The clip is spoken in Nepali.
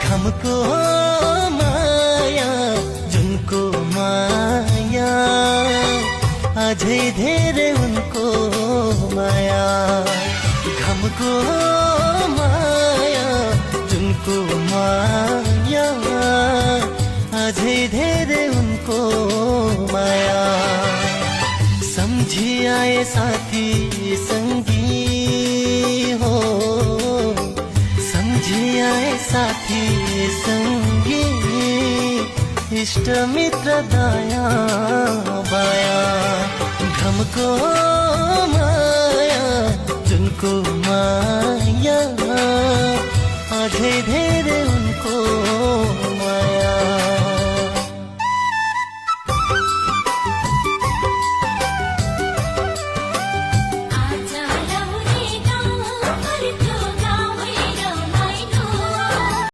घमको माया जुनको माया अझै धेरै उनको माया घमको माया जुनको माया अझै धेरै उनको माया सम्झी आए साथी संगी हो सम्झी आए साथी संगी इष्ट मित्र दाया बाया घमको माया जुनको माया अझै धेरै उनको